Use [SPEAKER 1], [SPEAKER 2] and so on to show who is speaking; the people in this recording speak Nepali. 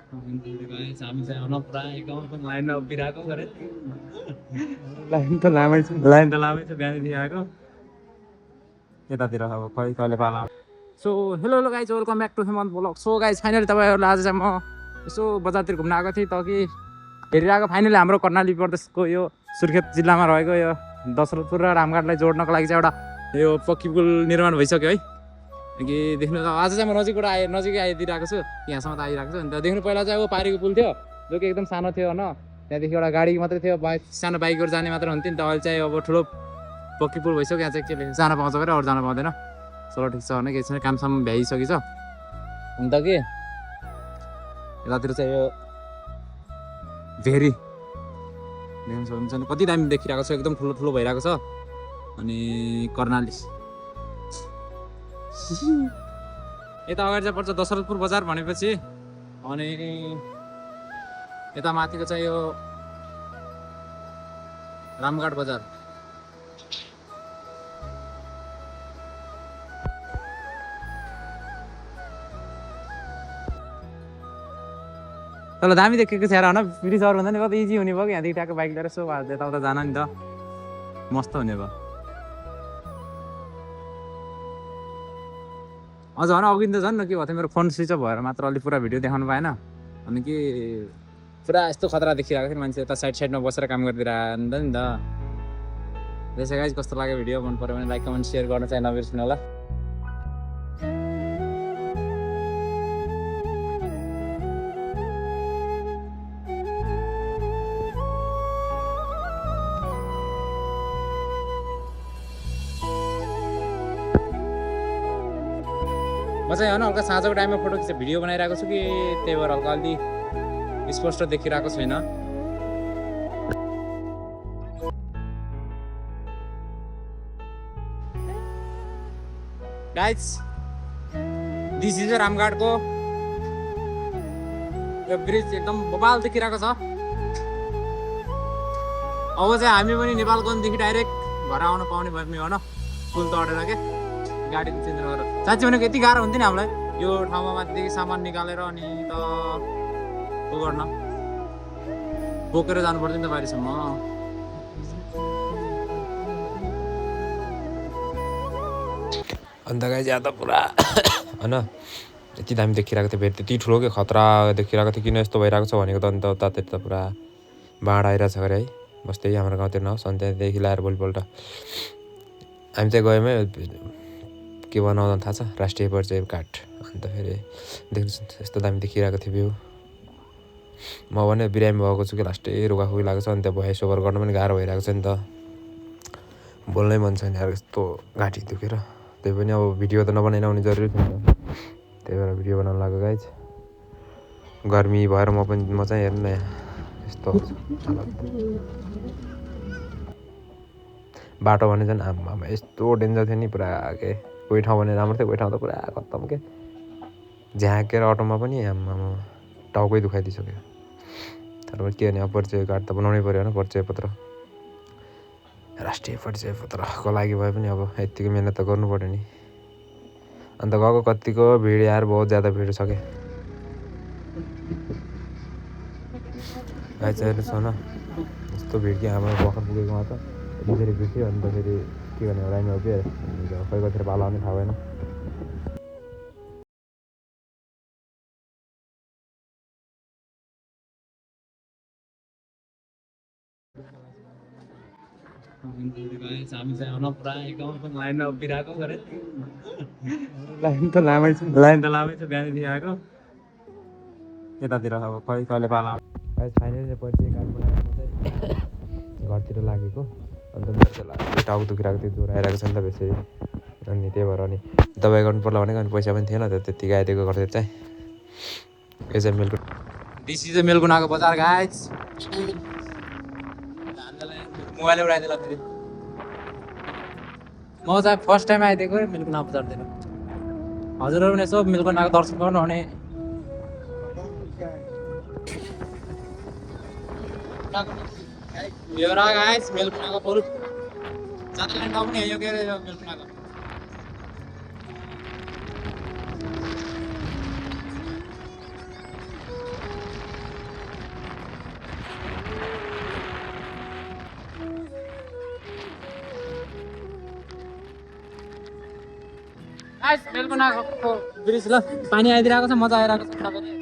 [SPEAKER 1] हामी चाहिँ पुरा एकदम लाइनमा उभिरहेको गरे
[SPEAKER 2] लाइन त लामै छ
[SPEAKER 1] बिहानदेखि आएको
[SPEAKER 2] यतातिर अब खै कहिले पाला।
[SPEAKER 1] So hello guys welcome back to Hemant blog. So guys finally तपाईँहरूलाई आज चाहिँ म यसो बजारतिर घुम्न आएको थिएँ त कि हेरिरहेको फाइनली हाम्रो कर्णाली प्रदेशको यो सुर्खेत जिल्लामा रहेको यो दशरथपुर र रामघाटलाई जोड्नको लागि चाहिँ एउटा यो पक्की पुल निर्माण भइसक्यो है। कि देख्नु आज चाहिँ म नजिकै आइदिइरहेको छु, यहाँसम्म त आइरहेको छु। अन्त देख्नु पहिला चाहिँ अब पारीको पुल थियो जो कि एकदम सानो थियो होइन, त्यहाँदेखि एउटा गाडी मात्रै थियो, सानो बाइकहरू जाने मात्र हुन्थ्यो नि त। अहिले चाहिँ अब ठुलो पक्की पुल भइसक्यो, यहाँ चाहिँ के जान पाउँछ भने अरू जान पाउँदैन। चलो ठिक छ भने केही छैन, कामसम्म भ्याइसकेछ। अन्त के यतातिर चाहिँ यो भेरी देख्न सक्नुहुन्छ, कति दामी देखिरहेको छ, एकदम ठुलो ठुलो भइरहेको छ। अनि कर्णाली यता अगाडि चाहिँ पर्छ दशरथपुर बजार भनेपछि, अनि यता माथिको चाहिँ यो रामघाट बजार। तर दामी देखेको छ यार होइन, ब्रिजहरू भन्दा नि कति इजी हुने भयो कि यहाँदेखि ट्याक्क बाइक लिएर सो यताउता जान नि त मस्त हुने भयो। अझ भन अघि त झन् न के भयो थियो, मेरो फोन स्विच अफ भएर मात्र अलि पुरा भिडियो देखाउनु पाएन। अनि कि पुरा यस्तो खतरा देखिरहेको थियो, मान्छे यता साइडमा बसेर काम गरिदिरहेको नि त। त्यसै गाइज कस्तो लाग्यो भिडियो, मन पऱ्यो भने लाइक कमेन्ट सेयर गर्न चाहिँ नबिर्सिनु होला। म चाहिँ होइन हल्का साँझको टाइममा फोटो खिचेर भिडियो बनाइरहेको छु कि त्यही भएर हल्का अलि स्पष्ट देखिरहेको छैन। गाइज दिस इज रामघाटको यो ब्रिज एकदम बबाल देखिरहेको छ। अब चाहिँ हामी पनि नेपालगञ्जदेखि डाइरेक्ट घर आउन पाउने भयो नि होइन, पुल त अडेर के गाडी चेन्ज गरेर। साँच्ची भनेको यति गाह्रो हुन्थ्यो नि हामीलाई यो ठाउँमा माथिदेखि सामान निकालेर अनि त उ गर्न बोकेर जानु पर्थ्यो नि त बारीसम्म।
[SPEAKER 2] अन्त गाइज यहाँ त पुरा होइन यति दामी देखिरहेको थियो, भेट त्यति ठुलो के खतरा देखिरहेको थियो। किन यस्तो भइरहेको छ भनेको त अन्त उतातिर त पुरा बाढ आइरहेको छ अरे है। बस्तै हाम्रो गाउँतिर नहोस्। अनि त्यहाँदेखि ल्याएर भोलिपल्ट हामी चाहिँ गयौँ है, के बनाउँदा थाहा छ, राष्ट्रिय परिचय कार्ड। अन्त फेरि देख्नु यस्तो दामी देखिरहेको थियो भ्यू। म भने बिरामी भएको छु कि लास्टै रुगाखुगी लागेको छ। अनि त्यहाँ भोइस ओभर गर्न पनि गाह्रो भइरहेको छ नि त, बोल्नै मन छैन यार यस्तो घाँटी दुखेर। त्यही पनि अब भिडियो त नबनाइ नहुने जरुरी छ नि त, त्यही भएर भिडियो बनाउनु लाग्यो गाइज। गर्मी भएर म चाहिँ हेर्नु न यस्तो बाटो भने झन् आमा यस्तो डेन्जर थियो नि पुरा के। कोही ठाउँ भने राम्रो थियो, कोही ठाउँ त पुरा खत्तम के, झाँकेर अटोमा पनि आमा टाउकै दुखाइदिइसक्यो। तर के भने अब परिचय कार्ड त बनाउनै पऱ्यो होइन, परिचय पत्र, राष्ट्रिय परिचय पत्रको लागि भए पनि अब यत्तिको मिहिनेत त गर्नु पऱ्यो नि। अन्त गएको कतिको भिड यार, बहुत ज्यादा भिड छ क्या गाइज। हेर्नुहोस् न यस्तो भिड कि हाम्रो भर्खर पुगेकोमा त फेरि भिड थियो। अन्त फेरि के गर्ने लाइनमा उभियो, खै कतिखेर पाला आउने थाहा भएन।
[SPEAKER 1] हामी चाहिँ पुरा एकदम लाइनमा उभिरहेको गरे,
[SPEAKER 2] लाइन त लामै छ
[SPEAKER 1] बिहानदेखि आएको।
[SPEAKER 2] यतातिर अब खै कहिले पाला। फाइनली परिचय कार्ड बनाएर चाहिँ घरतिर लागेको। अन्त मेरो चाहिँ टाउको दुखिरहेको थियो, ज्वरो आइरहेको छ नि त बेसी। अनि त्यही भएर अनि दबाई गर्नु पर्ला भनेको, अनि पैसा पनि थिएन त त्यत्तिकै आइदिएको गर्थ्यो चाहिँ। यो चाहिँ मिल्क,
[SPEAKER 1] दिस इज मेलकुनाको बजार गाइज। मोबाइल उडाइदिएला फेरि। म चाहिँ फर्स्ट टाइम आइदिएको मेलकुना बजारतिर। हजुरहरू पनि यसो मेलकुनाको दर्शन गर्नु भने यो रह गाइस मेलकुनाको पुल जाँदैन ठाउँ पनि यो के अरे यो मेलकुनाको। गाइस बेलकुनाको ब्रिज ल पानी आइदिरहेको छ मजा आइरहेको छ